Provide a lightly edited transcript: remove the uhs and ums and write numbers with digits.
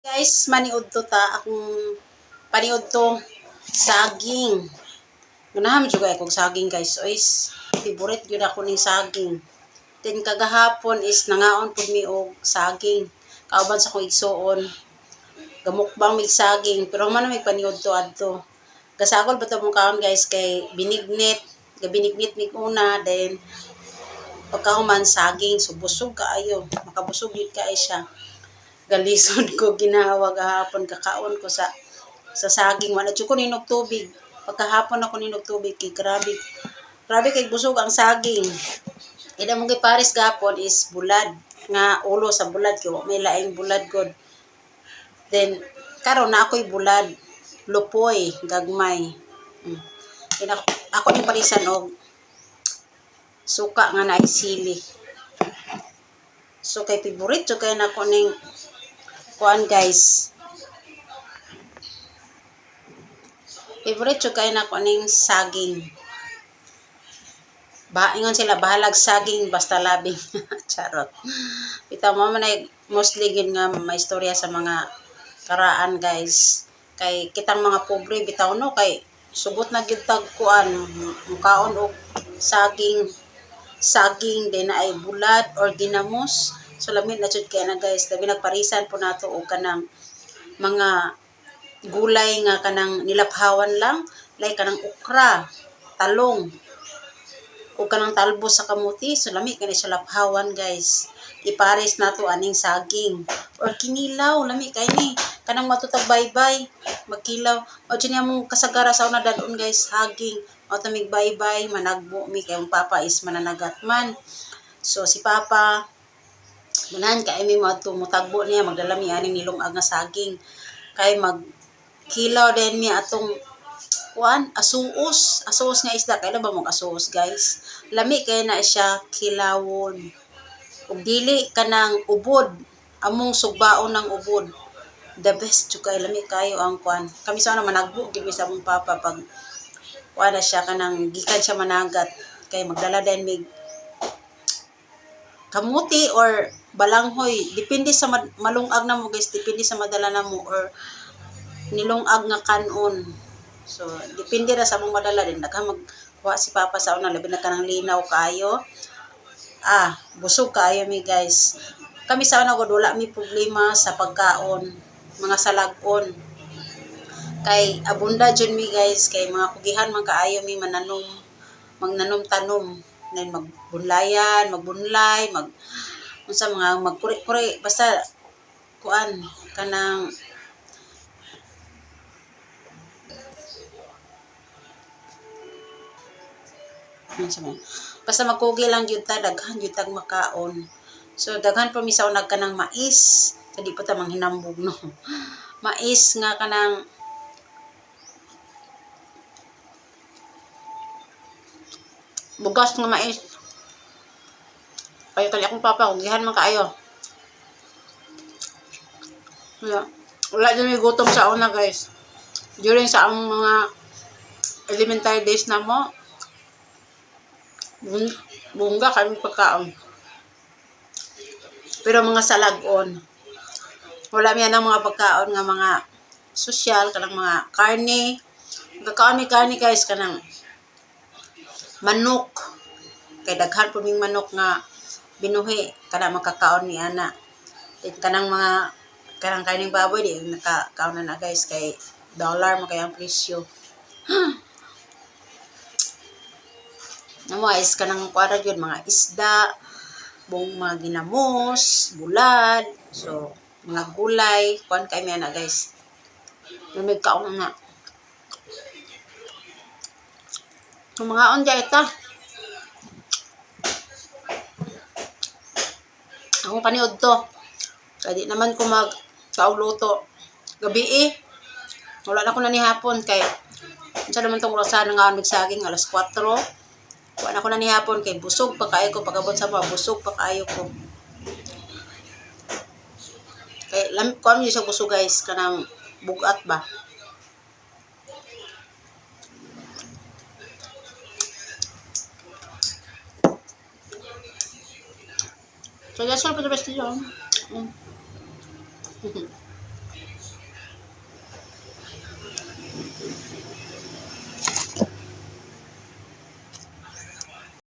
Guys, maniud to ta akong paniud to saging. Ganahan jud kay kog saging, guys. Ois, favorite gyud ako ning saging. Then kagahapon is nangaon pud mi og saging. Kauban sa akong igsuon. Gamukbang mig saging pero man may paniud to adto. Gasagol ba to mong kaon, guys, kay binignit, gabinignit mig una, then pagkahuman saging, so busog kaayo, makabusog gyud kaayo siya. Galisod ko ginawa gahapon, kakaon ko sa saging, wala jud ko ninog tubig. Pagkahapon ako ninog tubig kay grabe. Grabe kay busog ang saging. Ida mong gipares gahapon is bulad nga ulo sa bulad kay wa may laing bulad god. Then karon na ako'y bulad lupoy gagmay. Then ako ni parisan og suka nga naay sili. So kay favorite jud kay nako ning kuan, guys. Favorite jud kay nako ning saging. Ba ingon sila, bahalag saging basta labing. Charot. Bitaw mo man ay mostly gid nga may istorya sa mga karaan, guys. Kay kitang mga pobre bitaw no, kay sugot na gyud tag kuan, mukaon og saging, saging din na ay bulad or ginamos. So lami na jud kay na, guys. Labi nagparisan po nato og kanang mga gulay nga kanang nilaphawan lang, like kanang okra, talong, o kanang talbos sa kamuti. So lami kani sa laphawan, guys. Ipares nato aning saging or kinilaw, lami kay ni kanang matutag baybay magkilaw. O niya mong kasagara sa una dadon, guys, saging o tamig baybay managbo mi kay ang papa is mananagat man. So si papa ganahan kay mi moadto mutagbo niya, magdala mi aning nilungag nga saging kay magkilaw din mi atong kuan, asuos, asuos nga isda. Kailan ba mong asuos, guys? Lami kay na siya kilawon. Ug dili kanang ubod, among sugbaon ng ubod. The best jud kay lami kayo ang kuan. Kami sa una managbo gid mi sa among papa pag kuan na siya, kanang gikan siya managat, kay magdala din mig kamuti or balanghoy, depende sa malungag na mo, guys, depende sa madala na mo or nilungag nga kanon. So depende ra sa among madala din. Daghan magkuha si papa sa una, labi na kanang linaw kayo. Ah, busog kaayo mi, guys. Kami sa una gud wala mi problema sa pagkaon, mga salag-on. Kay abunda jud mi, guys, kay mga kugihan man kaayo mi mananom, magnanom tanom, then magbunlayan, magbunlay, mag unsa mga magkuri-kuri basta kuan kanang unsa man. Basta magkugi lang jud ta, daghan jud tag makaon. So daghan pa mi sa unag kanang mais, sa di pa ta manghinambog no. Mais nga kanang bugas nga mais. Kaya kali akong papa, kugihan man kaayo. Wala. Wala din may gutom sa una, guys. During sa among mga elementary days na mo, bungga kami pagkaon. Pero mga salagon, wala mi ang mga pagkaon nga mga sosyal, kanang mga karne. Kakaon mi karne, guys, kanang manok. Kay daghan po ming manok nga binuhi, kana makakaon ni ana. Then kanang mga kanang karneng baboy di nakakaon na na, guys, kay dollar man kay ang presyo. Namo is kanang kuan gyud, mga isda, buong mga ginamos, bulad, so mga gulay, kuan kay mi ana, guys. Lumig kaon na. Kung mga on ita. Ako paniud to. Kaya di naman ko mag kaugluto. Gabi eh. Wala na ko na ni hapon kay unsa naman tong orasan nga mig saging, alas 4. Wala na ko na ni hapon kay busog pa kaayo ko pag-abot sa mga, busog pa kaayo ko. Kay lam kuan mi sa busog, guys, kanang bugat ba. So that's all for the rest of you.